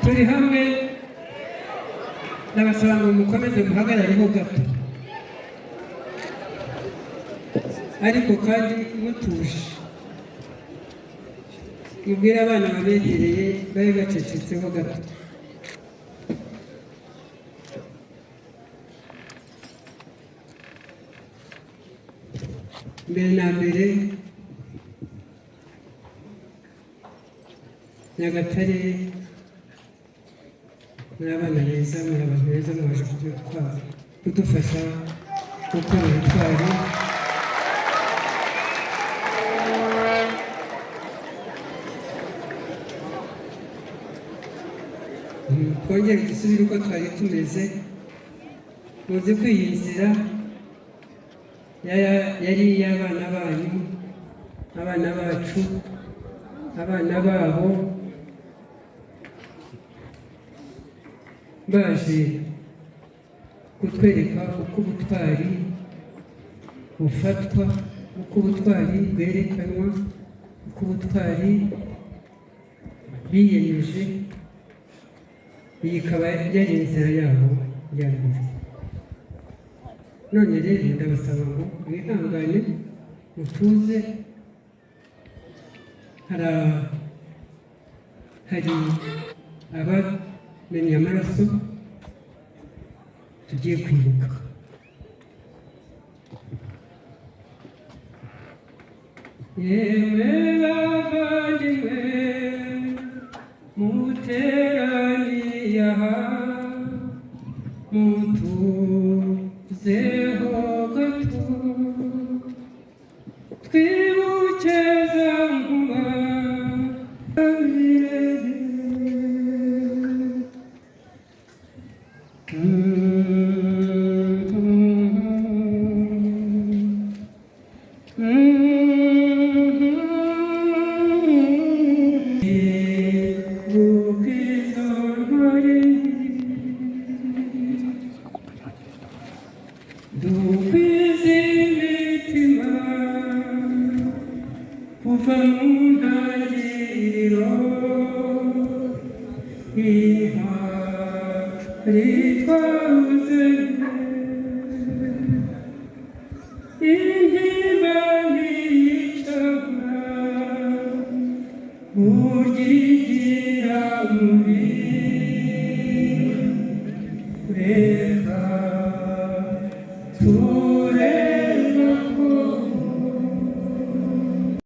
Turi hamwe. Ndabasaba ngo mukomeze muhagarareho gato, ariko kandi mutuje. Mubwire abana babegereye babe bacecetseho gato. Mbere na mbere, Nyagatare, muri abana beza, muri abantu beza, mwaje kudufasha gukora ubutwari. Twongere dusubire uko twari tumeze. Muzi ko iyi nzira yari iy'abana banyu, abana bacu, abana babo, baje kutwereka uko ubutwari bufatwa, uko ubutwari bwerekanwa, uko ubutwari biyemeje. Iyi ikaba yari inzira yabo ya mbere. None rero ndabasaba ngo mwihangane, mutuze. Hari abamennye amaraso tugiye kwibuka. Yemwe bavandimwe muteraniye aha, mutuzeho gato, twibuke za nkuba. Ibuka izo ntwari, dukwize imitima kuva mu